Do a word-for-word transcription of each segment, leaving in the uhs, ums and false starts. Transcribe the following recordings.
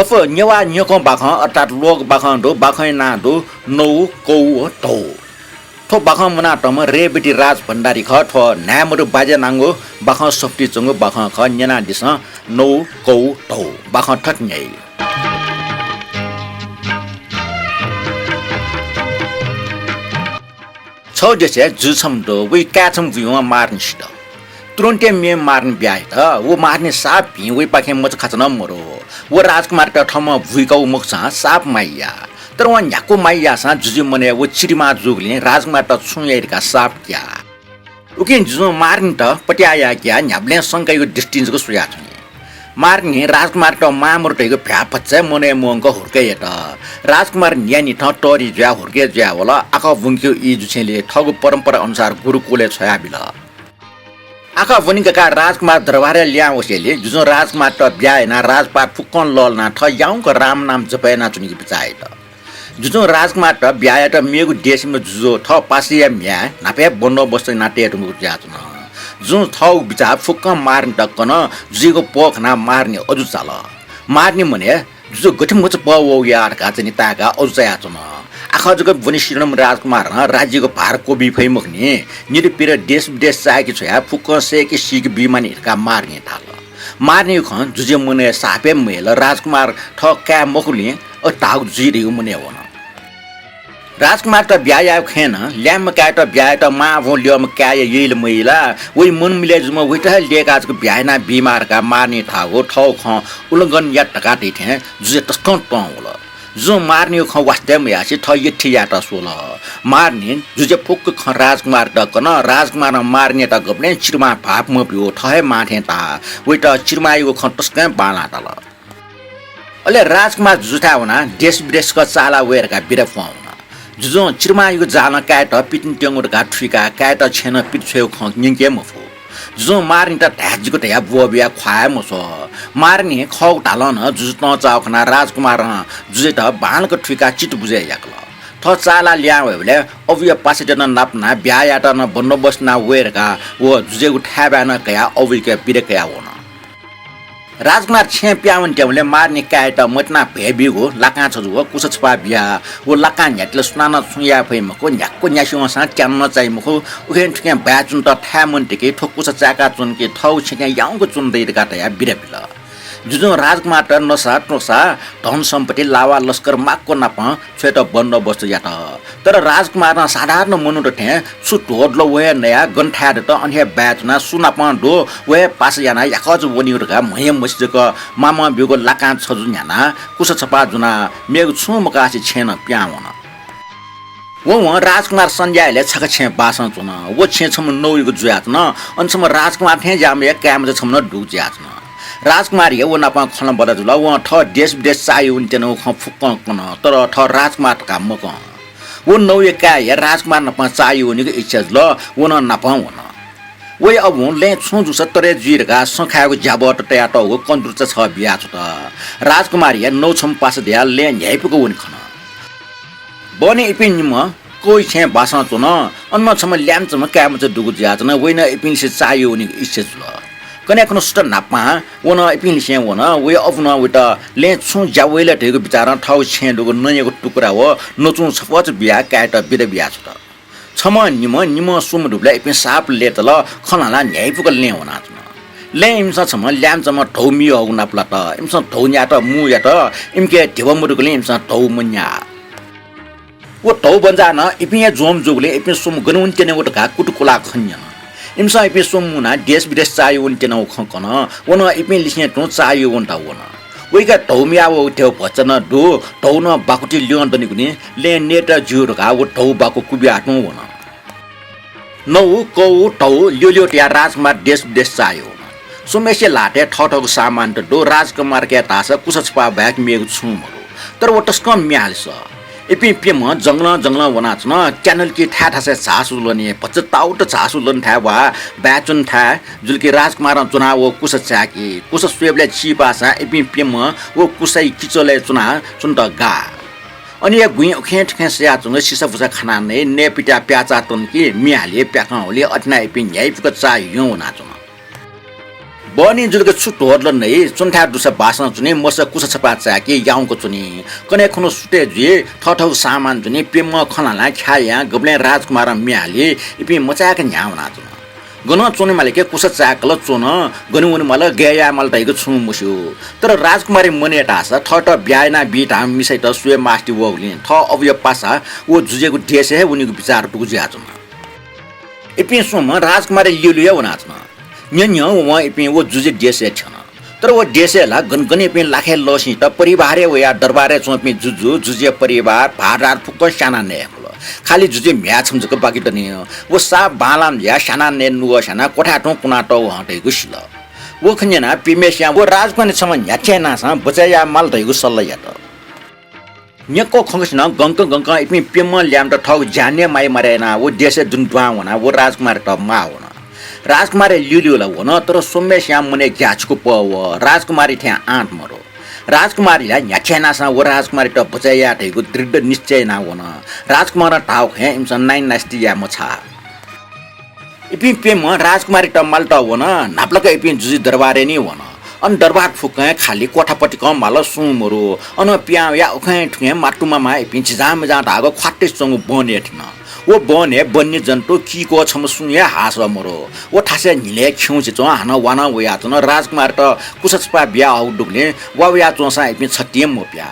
अप्वः नेवाः न्यंकं बाखं अर्थात् लोक बाखं दु, बाखंया नां दु नौ, कौ व धौ। थ्व बाखं मुनातःम्ह रेवती राजभण्डारी खः। थ्व न्हाय्‌मदु बाज्या नांगु बाखं सफुती च्वंगु बाखं खः। न्यनादिसँ नौ, कौ, धौ। बाखं थथे न्ह्याइ। छगू देशय् जु छम्ह दु, वइ काय् छम्ह बुइवं महारानीसित। तुरुन्ते मेम्ह महारानी ब्याहा यात। व महारानी साप भिं, वइपाखें मचाखाचा नं मदु। व राजकुमारयात थःम्हं बुइकागु मखुसां साप माया याः। तर वं न्ह्याक्व माया याःसां जुजुया मनय् व चिरिमाः जूगुलिं राजकुमारयात छुं याइ धकाः साप क्याः। उकिं जुजुं महारानीत पत्याः यायेक्याः न्ह्याबलें शंकायागु दृष्टिं जक स्वयाच्वनी। महारानीं राजकुमारयात माः मदु धइगु भ्याः भचा हे मनय् मवंक हुर्के यात। राजकुमार न्हियान्हिथं तःधि जुयाः हुर्के जुयाः वल। आखः ब्वंकेगु ई जुसेंलि थःगु परम्परा अनुसार गुरुकुलय् छ्वयाबिल। आखः ब्वने ककाः राजकुमार दरबारय् लिहां वसेंलि जुजुं राजकुमारयात ब्याहा यानाः राजपाट फुक्कं लःल्हानाः थः याउँक रामनाम जप यानाच्वनेगु बिचाः यात। जुजुं राजकुमारयात ब्याहा यायेत मेगु देशय् जुजुं थः पासाया म्ह्याय् न्हापा हे बन्दोबस्त यानातये धुंकूगु जुयाच्वन। जुजुं थःगु बिचाः फुक्कं महारानीत कन। जुजुयागु पह खनाः महारानी अजू चाल। महारानी मनय् जुजु गथे मचा पहः वःगु याः धकाः चाहिँ ताय्‌काः अजू चायाच्वन। आखः जक ब्वने सिधुंम्ह राजकुमारं राज्ययागु भार क्वबी फइ मखुनि। निदँ पिदँ देश विदेश चाय्‌के छ्वयाः फुक्कं सय्‌के सीके बीमानि धकाः महारानीं धाल। महारानीया खँ जुजुया मनय् साप हे मयाल। राजकुमार थः काय् मखुलिं अथे धाःगु जुइ धइगु मनय् वन। राजकुमारयात ब्याहा यायेगु खँय् नं ल्याय्म्ह काय्‌यात ब्याहा यायेत मां अबुं ल्यःम्ह काय्‌या यइला मयइला, वइ मन मिले जूम्ह वइत हे लय्‌काः जक ब्याहा यानाबीमाः धकाः महारानीं धाःगु थःगु खँ उल्लंघन यात धकाः धइथें जुजुया तसकं तं वल। जुजुं महारानीया खँ वास्ता हे मयासें थः यःथें यायेत स्वल। महारानीं जुजुया फुक्क खँ राजकुमारयात कन। राजकुमारं महारानीयात गबलें चिरिमाः भाःपिं मब्यूगु थः हे मां थें ताः। वइत चिरिमाःयागु खँ तसकं बांलाः धाल। अले राजकुमार जुजुथाय् वनाः देश विदेशक चाःहिला वये धकाः बिदा फ्वं वन। जुजुं चिरिमाःयागु जालं काय्‌यात पितिं त्यंगु धकाः थुइकाः काय्‌यात छेँनं पित छ्वयेगु खँ न्यंके मफु। जुजुं महारानीत धाये जिगु धयाः ब्वःबियाः ख्वाः हे मछ्वः। महारानीं खःगु धालं नं जुजु तं चाःगु खनाः राजकुमारं जुजुयात बांलाक थुइकाः चित्त बुझय् याकल। थः चाःहिला लिहां वयेबलय् अबुया पासातय्‌त नापनाः ब्याहा यायेत नं बन्दोबस्त याना वये धकाः व जुजुयागु थाय्‌बाय् नं कयाः अबुयाके बिदा कयाः वन। राजकुमार छेँय् पिहां वनेत्यंबलय् महारानी काय्‌यात मतिनाः भ्वय् बीगु लाकां छजु व कुसा छपाः बियाः व लाकां न्ह्यातले सुनानं छुं याये फइ मखु, न्ह्याक्व न्यासि वंसां त्यानं नं चाइ मखु, उखें थुखें बाय् च्वनेत थाय् मन्तिके थ्व कुसा चाय्‌का च्वनेके थःगु छेँय् याउँक च्वने दइ धकाः धयाः बिदा बिल। जुजुं राजकुमारयात नसा त्वँसा धन सम्पत्ति लावा लस्कर माक्व नापं छ्वयेत बन्दोबस्त यात। तर राजकुमारं साधारण मनूत थें छु ध्वदुल व हे नयाः गन थाय् दत अन हे बाय् च्वनाः सु नापं दु व हे पासा यानाः याकःचा वनीगु धकाः म्हया म्हसि जक मामं ब्यूगु लाकां छजु न्ह्यानाः कुसा छपाः ज्वनाः मेगु छुं मकासे छेँय् नं पिहां वन। वं वं राजकुमार सन्ध्यायलय् छखा छेँय् बासं च्वन। व छेँ छम्ह नौयागु जुयाच्वन। अन छम्ह राजकुमार थें ज्याःम्ह हे काय्‌मचा छम्ह नं दुगु जुयाच्वन। राजकुमारया व नापं खँल्हाबल्हा जुल। वं थः देश विदेश चाःहि वनेत्यनागु खँ फुक्कं कन, तर थः राजकुमार धकाः मकं। व नौया काय्‌या राजकुमार नापं चाःहि वनेगु इच्छा जुल। व नं नापं वन। वया अबुं लँय् छुं जूसा तरे जुइ धकाः सँ खायेगु ज्याबहत तयातःगु कन्दुचा छगः बियाछ्वत। राजकुमारया नौ छम्ह पासा दयाः लँय् न्ह्याइपुक वने खन। बहनी इपिं निम्ह कौया छेँय् बासं च्वन। अन नं छम्ह ल्याय्‌म्ह छम्ह काय्‌मचा दुगु जुयाच्वन। वइ नं इपिंलिसे चाःहि वनेगु इच्छा जुल। कन्हय् खुन्हु सुथ न्हापां व नं इपिंलिसें वन। वया अबुं नं वयात लँय् छुं ज्या वइ ला धइगु बिचारं थःगु छेँय् दुगु नँयागु टुक्रा व नचुं छफ्वःचा बियाः काय्‌यात बिदा बियाछ्वत। छम्हं निम्ह, निम्हं स्वम्ह दुबलय् इपिं साप लय्‌तल। खँ ल्हानाः न्ह्याइपुक लँय् वनाच्वन। लँय् इमिसं छम्ह ल्याय्‌म्ह छम्ह धौ मियाहःगु नापलात। इमिसं धौ न्यात, मू यात। इमिके धिबा मदुगुलिं इमिसं धौ मन्याः। व धौ बन्जाः नं इपिं हे ज्वंम्ह जूगुलिं इपिं स्वम्ह गन वनेत्यनागु धकाः कुतुकुलाः खँ न्यन। इमिसं इपिं स्वम्ह मुनाः देश विदेश चाःहि वनेत्यनागु खँ कन। व नं इपिंलिसें तुं चाःहि वनेत वन। वइके धौ मियावःगु ध्यबा भचा नं दु, धौ नं बाकुति ल्यं दनिगुलिं लँय् नयेत ज्यू धकाः व धौ बाकु कुबिया तुं वन। नौ, कौ, धौ ल्यू ल्यू तयाः राजकुमार देश विदेश चाःहि वन। स्वम्हेसिया ल्हातय् थःथःगु सामानत दु। राजकुमारके धाःसा कुसा छपाः बाहेक मेगु छुं मदु। तर व तसकं म्ये हाले सः। इपिं प्यम्हं जंगलं जंगलं वनाच्वन। त्यानलकि थाय् थासय् झासु लने, भचा ताउत झासु लने थाय् वा बाय् च्वने थाय् जुलकि राजकुमारं ज्वनाः व कुसा चाय्‌की। कुसा स्वयेबलय् चिपाःसां इपिं प्यम्हं व कुसाया किचलय् च्वनाः च्वनेत गाः। अन हे गुँइ उखें थुखें सयाच्वंगु सिसा भुसा खाना नइ, नये पित्याः प्याःचाः तनकि, म्ये हाले, प्याखं हुले, अथे यानाः इपिं न्ह्याइपुक चाःहिं वनाच्वन। बहनी जुलक छु धोधल नै, च्वन्थाय् दुसा बासं च्वनी, मस कुसा छपा चाय्‌के याउँक च्वनी। कन्हय् खुन्हु सुथय् जुइ, थःथःगु सामान ज्वनी, प्यम्हं खँ ल्हानाः ख्याः यां गबलें राजकुमारं म्ये हाली, इपिं मचाय्‌क न्ह्याः वनाच्वन। गनं च्वने माल के कुसा चाय्‌कल च्वन, गन वने माल, गय् याये माल धइगु छुं मस्यू। तर राजकुमारी मनय् धाःसा थःत ब्याहा यानाबी धाःम्ह मिसायात स्वये मास्ति वःगुलिं थः अबुया पासा व जुजुयागु देशय् हे वनेगु बिचाः दुगु जुयाच्वन। इपिं स्वम्हं राजकुमारी ल्यूल्यू हे वनाच्वन। न्ह्यः न्ह्यः वं इपिं व जुजुया देशय् थ्यन। तर व देशय् ला गन गन इपिं लाखे लःसिंत परिवारय् वयाः दरबारय् च्वंपिं जुजु, जुजुया परिवार, भाःदार फुक्कं स्यानाः नये हे मल। खालि जुजुया म्ह्याय् छम्ह जक बाकि दनि। व साप बांलाःम्ह जुयाः स्यानाः नये नुगः स्यानाः क्वथाय् तुं कुनातःगु हं धइगु सिल। व खँ न्यनाः प्यम्हेसियां व राजकुमारी छम्ह न्ह्याथे यानाः बचय् याये माल धइगु सल्लाह यात। न्यक्व खंकसिनं गंकं गंकं इपिं प्यम्हं ल्याय्‌म्हत थःगु ज्यानय् माया मारे यानाः व देशय् दुने दुहां वनाः व राजकुमारीत माः वन। राजकुमारी ल्यूल्यू ला वन, तर स्वम्हेसियां मनय् ग्याःछिकु पः वः, राजकुमारी थें आँट मदु। राजकुमारी ला न्ह्याथे यानाः व राजकुमारीत बचय् याये धइगु दृढ निश्चय यानाः वन। राजकुमारं धाःगु खँय् इमिसं नाइँ नास्ति याये मछाः। इपिं प्यम्हं राजकुमारीत मालेत वन, न्हापालाक इपिं जुजुया दरबारय् निं वन। अन दरबार फुक्कं खालि, क्वथा पतिकं माल, सुं मरु। अनं पिहां वयाः उखें थुखें मातुमामा इपिं झिजांमिजां धाःगु ख्वात्तय् च्वंगु बनय् थ्यन। व बनय् वन्यजन्तु, कीक्वः छम्ह सुं हे हाःसः मरु। व थासय् न्हिलय् खिउँसे च्वं हानं वानं वयाच्वन। राजकुमारीत कुसा छपा बियाहःगु दुगुलिं वा वयाच्वंसां इपिं छतिं मप्या।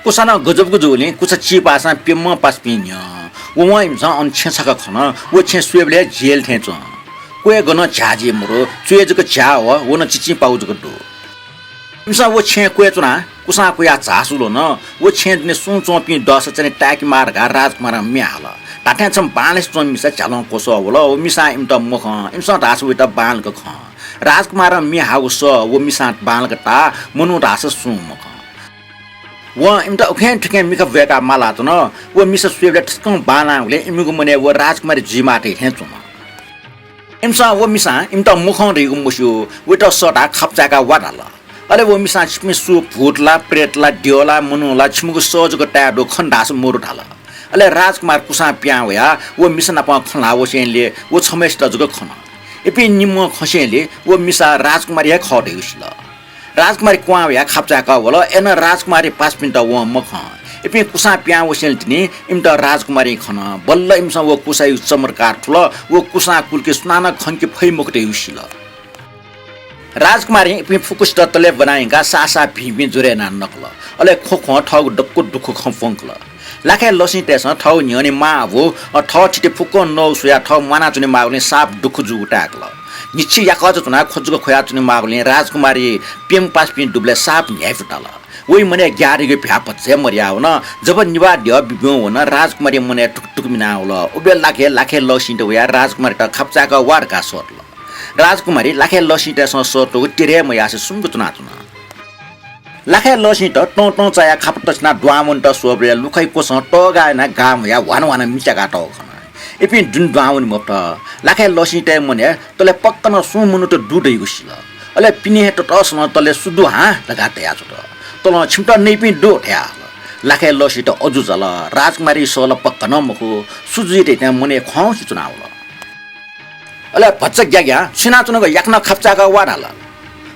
कुसा नं गजबगु जूगुलिं कुसा चीपाःसां प्यम्हं पासापिं न्ह्यः। वं इमिसं अन छेँ छखा खन। व छेँ स्वयेबलय् जेल थें च्वं। क्वय् गनं झ्याः जुइ मरु, च्वय् जक झ्याः वः, व नं चिचिंपागु जक दु। इमिसं व छेँ क्वय् च्वनाः कुसां कुयाः झासु ल्वन। व छेँ दुने सुं च्वंपिं दःसा च्वने ताय्‌के माः धकाः राजकुमारं म्ये हाल। धात्थें छम्ह बांलासे च्वंम्ह मिसा झ्यालं क्वसः वल। व मिसां इमित मखं, इमिसं धाःसा वयात बांलाक खं। राजकुमारं म्ये हाःगु सः व मिसां बांलाक ताः, मनू धाःसा सुं मखं। वं इमित उखें थुखें मिखा ब्वय्‌काः मालाच्वन। व मिसा स्वयेबलय् थुकथं बांलाःगुलिं इमिगु मनय् व राजकुमारी जुइमाः धइ थें च्वन। इमिसं व मिसां इमित मखं धइगु मस्यू, वयात सःताः खापचाय्‌काः वा धाल। अले व मिसां छिपिं सु भूत ला, प्रेत ला, द्यः ला, मनू ला, छिमिगु सः जक ताये दु, खन धाःसा मरु धाल। अले राजकुमार कुसां पिहां वयाः व मिसा नाप खँ ल्हाः वसेंलि व छम्हय्‌सित जक खन। इपिं निम्हं खसेंलि व मिसा राजकुमारी हे खः धइगु सिल। राजकुमारी क्वहां वयाः खापचाय्‌कः वल। अय्‌नं राजकुमारी पासापिन्त वं मखं। इपिं कुसां पिहां वसेंलि तिनि इमित राजकुमारीं खन। बल्ल इमिसं व कुसायागु चमत्कार थुल। व कुसां कुलके सुनानं खंके फइ मखु धइगु सिल। राजकुमारीं इपिं फुक्कसित तलय् ब्वना यंकाः साः साः भिंभिं ज्वरय् यानाः नकल। अले ख्वख्वं थःगु दक्व दुःख खँ प्वंकल। लाखे लःसिंतय्‌सं थःगु न्ह्यःने मां अबु, अ, थः थिति फुक्कं नौ स्वयाः थः म्वानाच्वने माःगुलिं साप दुःख जूगु ताय्‌कल। न्हिच्छि याकःचा च्वनाः ख्वजुक ख्वयाच्वने माःगुलिं राजकुमारी प्यम्ह पासापिं दुबलय् साप न्ह्याइपुताल। वइ मनय् ग्याःधइगु भ्याः भचा हे मदयावन। जब निभाः द्यः बिब्यूं वन, राजकुमारी मनय् थुकथुक मिनावल। उबलय् लाखे, लाखे लःसिंत वयाः राजकुमारीत खापचाय्‌कः वा धकाः सःतल। राजकुमारी लाखे लःसिंतय्‌सं सःतःगु तेरे हे मयासें सुम्क च्वनाच्वन। लाखे लःसिंत तं तं चायाः खापा तछिनाः दुहां वनेत स्वःबलय् लुखाया क्वसं तःगा यानाः गां म्हुयाः ह्वान ह्वान मिच्याकातःगु खन। इपिं दुने दुहां वने मफुत। लाखे लःसिंतय् मनय् तलय् पक्क नं सुं मनूत दु धइगु सिल। अले पिने हे ततःसलं तलय् सु दु हां धकाः धयाच्वंत। तलं छिमित नइपिं दु धयाहल। लाखे लःसिंत अजू चाल। राजकुमारी सः ला पक्क नं मखु, सु जुइ धइथें मनय् ख्वाउँसे च्वनावल। अले भचा ग्याग्यां छु यानाच्वनागु याकनं खापचाय्‌कः वा धाल।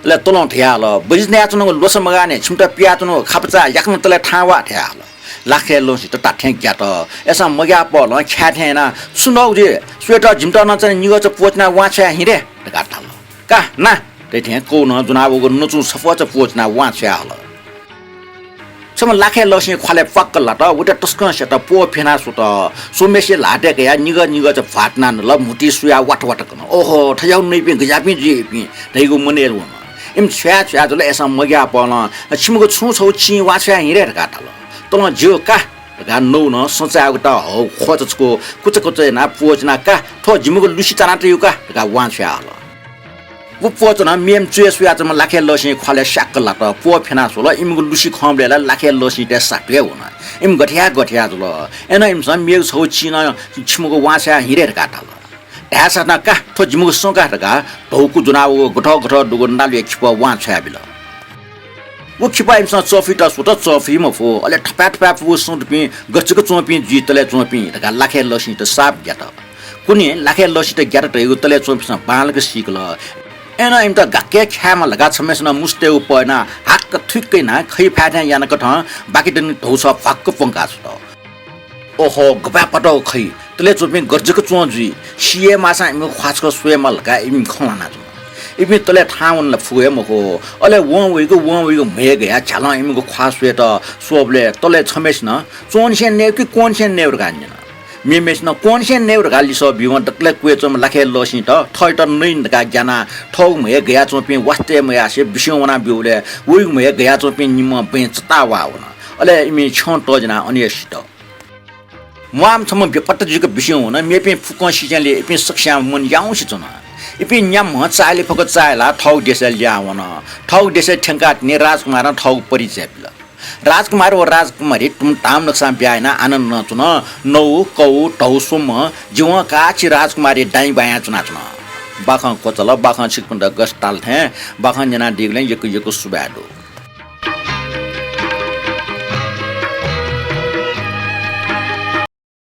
अले तलं धयाहल, बजि नयाच्वनागु ल्वसा मगाने छिमित पियाच्वनागु खापचाः याकनं तलय् थाहां वा धयाहल। लाखे लःसिंत धात्थें ग्यात। अय्‌सां मग्याःपहलं ख्याःथें यानाः छु नःगु जुइ, स्वयेत जिमित नं च्वने निगःचा प्वःचिनाः वां छ्वया हिँ रे धकाः धाल। का ना धइथें कौनं ज्वनावःगु नचुं छप्वःचा प्वःचिनाः वां छ्वयाहल। छम्ह लाखे लःसिं ख्वालय् प्वाक्क लात, वयात तसकं स्यात, प्वः फ्यना स्वत। स्वम्हेसिया ल्हातय् कयाः निगः निगःचा भ्वातिना नल, म्हुतुइ सुयाः वात वात कन। ओहो, थज्याःगु नइपिं गज्याःपिं जुइ इपिं धइगु मनय् वन। इमि छ्वया छ्वया जुल, अय्‌सां मग्याःपहलं छिमिगु छुं छगू चिं वां छ्वया हिँ रे धकाः धाल। तलं ज्यू का धकाः नौनं सचाय्‌गुत हौ ख्वचा छकू कुचा कुचा यानाः प्वःचिनाः का, थ्व जिमिगु लुसि चाना तयु का धकाः वां छ्वयाहल। व प्वःच्वनाः मेम्ह च्वय् सुयाच्वंम्ह लाखे लःसिं ख्वालय् स्याक्क लात। प्वः फ्यना स्वल। इमिगु लुसि खंबलय् ला लाखे लःसिंतय् सातु हे वन। इमि गथे याये गथे याये जुल। अय्‌नं इमिसं मेगु छगू चिं नं छिमिगु वां छ्वया हिँ रे धकाः धाल। धाय्‌सा नं का, थ्व जिमिगु सँ का धकाः धौकू ज्वनावःगु गथः गथः दुगु नालुया खिपः वां छ्वयाबिल। व खिपः इमिसं चःफुइत स्वत, चःफुइ मफु। अले थपाय् थपाय् फुगु सँ दुपिं गच्छि च्वंपिं जुइ तलय् च्वंपिं धकाः लाखे लःसिंत साप ग्यात। कुन्हु लाखे लःसिंत ग्यात धइगु तलय् च्वंपिन्सं बांलाक सीकल। अय्नं इमित गाक्क ख्यायेमाः धकाः छम्हय्सिनं मुसुतय्गु पः यानाः हाक्क थुइक्क यानाः खइ फाय् थें यानाकथं बाकी दनि धौसा भ्वाक्क प्वंकाः छ्वत। ओहो, गपाय् पातःगु खइ, तलय् च्वंपिं गथे जक च्वं जुइ, सिये माःसां इमिगु ख्वाः छकः स्वयेमाः धकाः इमि खँ ल्हानाच्वन। इपिं तलय् थाहां वने ला फु हे मखु। अले वं वइगु वं वइगु म्हय् गयाः झ्यालं इमिगु ख्वाः स्वयेत स्वःबलय् तलय् छम्हय्सिनं च्वंनिसें नयेगु कि क्वंनिसें नयेगु धकाः न्यन। मेम्हय्सिनं क्वंनिसें नयेगु धकाः लिसः ब्यूवं दकलय् क्वय् च्वंम्ह लाखे लःसिंत थःत नइ धकाः ग्यानाः थःगु म्हय् गयाच्वंपिं वास्ता मयासें बिस्युं वना ब्यूबलय् वइगु म्हय् गयाच्वंपिं निम्हं बँय् चताः वा वन। अले इमि छ्यं तःजिनाः अन हे सित। म्वाःम्ह छम्ह बेपत्ता जुइक बिस्युं वन, मेपिं फुक्कं सिसेंलि इपिं सकसियां मन याउँसे च्वन। इपिं न्याम्हं चाःहिली फक चाःहिलाः थःगु देशय् लिहां वन। थःगु देशय् थ्यंकाः तिनि राजकुमारं थःगु परिचय बिल। राजकुमार व राजकुमारी तुं धाम नकसां ब्याहा यानाः आनन्द नं च्वन। नौ, कौ, धौ स्वम्ह जिवं काःछि राजकुमारी दाइँबायां च्वनाच्वन। बाखं क्वचाल, बाखं छिकपिन्त गथे ताल थें बाखं न्यनादीगुलिं यक्व यक्व सुभाय् दु।